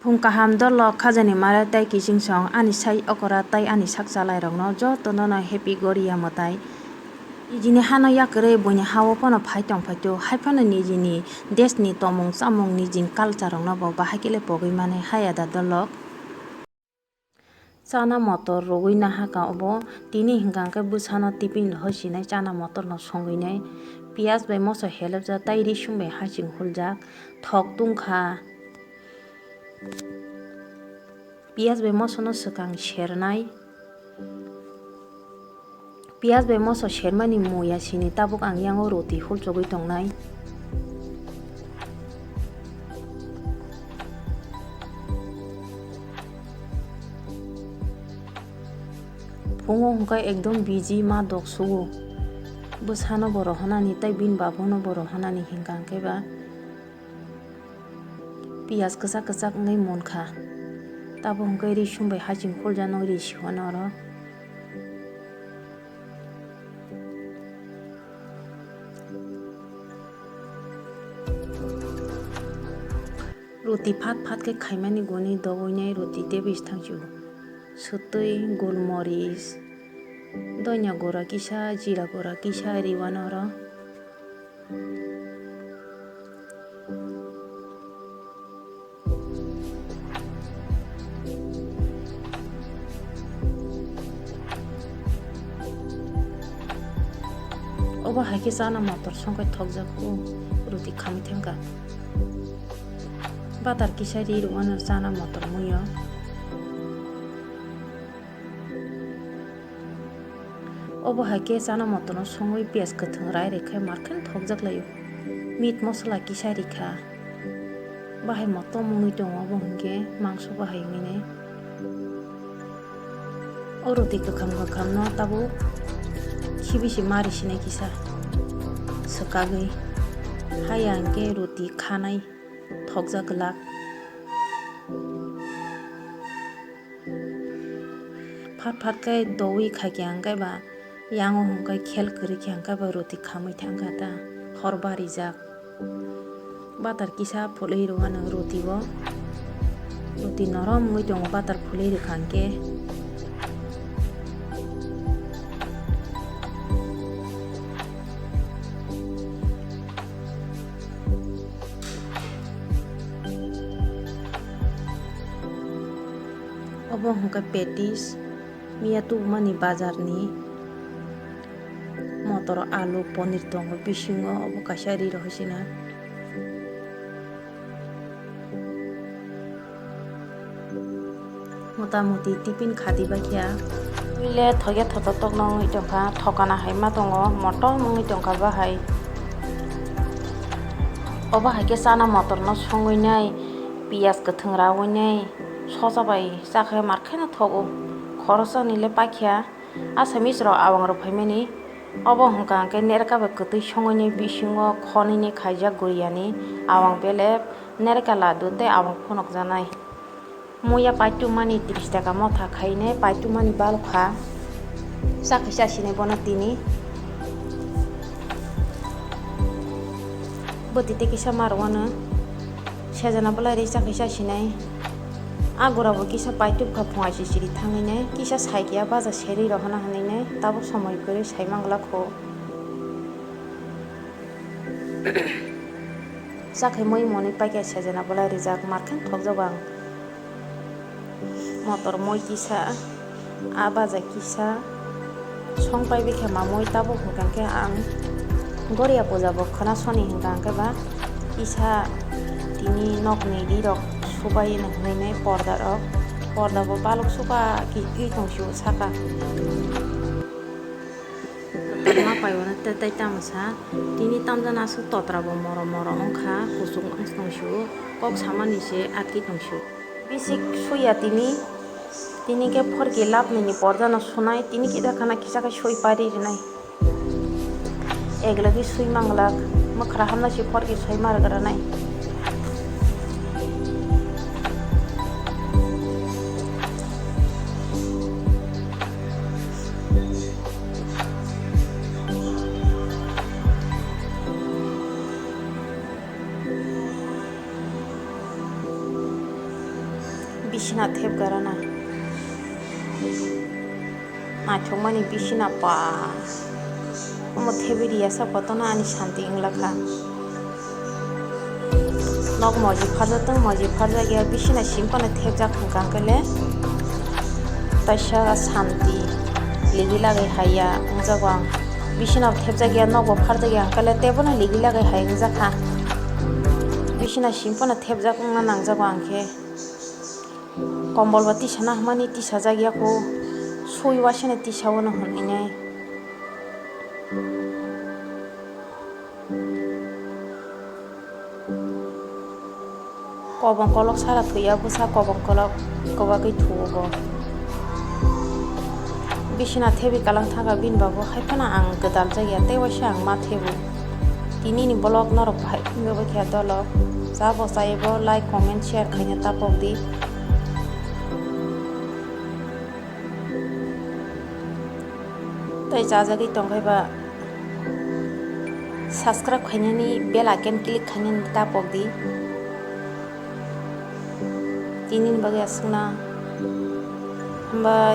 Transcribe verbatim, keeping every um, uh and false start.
Phung kaham dolok khajani mare tei kiching song ani sai okora tei ani sak chalairokno jotono no happy Goria mwtai. Nijini hano yakarwi buini hao pono phai tong phaito, haiphano nijini deshni tomung chamung nijini culture rokno bo bahai khe le pogwi mani haya da dolok. Chana motor rwgwi nahakha obo, tini hwnkha hwnkhe bwsano tiffin rwhoi sinai chana motor no songwi nai, piyaj bai moso helepjak tei risum bai haching huljak, thok tungkha. Piyaj bai moso no swkang sernai. Piyaj bai moso sermani muya sini tabuk ang yango roti hulchogwi tongnai. Phungo hwnkhe ekdom busy ma dok sugo. Bwsano bo rohonani tei bini babuno bo rohonani hwnkha hwnkhe ba. Piyaj kwchak kwchak wngwi munkha. Tabuk hwnkhe risum bai haching khuljaknw ri sihwano oro. Roti phat phat khe khaimani gwnwi dogwinai roti tebis thangsu. Swtwi, gulmoris, donya gura kisa, jira gura kisa riwano oro. Obo hai khe chana motor songkhai thokjak o, roti khamwi thangkha. Butter kisa ri rwano chana motor muiyo. Obo hai khe chana motorno songwi piyaj kwthwng rai rwkhe markhe thokjak laio. Meat mosola kisa rikha. Bahai motom wngwi tongo obo hinkhe mangso bahai wngwi nai. O roti kwkham kwkhamno tabuk khibisi mari sinai kisa swkagwi. Haya hinkhe roti khanai thokjak glak. Phat phat khe dowi khaikhe hwnkhe ba yango hwnkhe khel kwrwi khe hwnkhe ba roti khamwi thangkha ta hor barijak. Butter kisa phulwi rwano roti o. Roti norom wngwi tongo butter phulwi rwkha hwnkhe. Obo hwnkhe patties, miya tubumani bazarni motor, alu, ponir tongo bisingo, obo kaisa ri rw sina. Mota moti tiffin khadi baikha. Twi le thoge thototok no wngwi tongkha, thokana hai ma tongo, motom wngwi tongkha bahai. Obo hai khe chana motor no songwi nai, piyaj kwthwng rawi nai, sosa bai chakhe markhe no thogo. Khoroksa ni le paikha, asamish rok awang rok phaimani. Obo hwnkha hwnkhe nerka bai kwtwi songwi nai bisingo khonwi ni khaijak guriya ni awang bele nerka ladu tei awang phunukjaknai. Muya paitumani tris taka motha khainai, paitumani balokha. Chakhe chasinai bono tini. Bwtwi tei kisa ma rwano. Sejana bwlai ri chakhe chasinai. A gura bo kisa paitubkha phunga chichiri thangwi nai. Kisa saikia baja serwi rohorna hwnwi nai. Tabuk somoi kwrwi sai manglak kho. Chakhai moi monwi paikha sejana bwlai rijak, markhe thokjago ang. Motor moi kisa, a baja kisa, song pai bikha ma moi tabuk hwnkha khe ang goria puja bo khwna soni hwnkha khe ba kisa tini nokni ri rok subai hwnwi nai porda rok, porda bo balok suka ki wi tong sio saka. Tongma paibo no tei tei tamo sa. Tini tamjani aswk totra bo moro moro wngkha, kuchuk wng tong sio, kok samani se atwi tong sio. Bisik suya tini, tini khe phorki lapni ni porda no sunai, tini kisa khana kisa khe sui pari rinai. Eglagwi sui manglak, mwkhra hamna si phorki sui mar granai. Bisina thep garana. Naithokmani bisina pa. Omo thebi riyasa kotono ani santi wngla kha. Nok moji pharjak tong, moji pharjak ya, bisina sim phano thepjak hwnkha hwnkhe le taisa santi ligi lagwi hai ya wngjago ang. Bisina thepjak ya, nok bo pharjak ya hwnkhe le teibono ligi lagwi hai wngjakha. Bisina sim phano thepjak wngna nangjago ang khe. Kombol bo tisana hwnmani tisajak ya kho, sui uaisano tisao no hwnwi nai. Kobong kolok sara thwiya bwsa kobong kolok kwbagwi thuo bo. Bisina thebi kalang thangkha bini babu hai phano ang gwdal jak ya tei waisa ang ma thebo. Tini ni vlog norok bahai wngwi kha dolok. Cha bo chai bo like, comment, share khaina tapok di. Tei chajagwi tongkhai ba subscribe khainani bell icon click khainani tapok di. Tini ni bagwi aswkna. Hambai.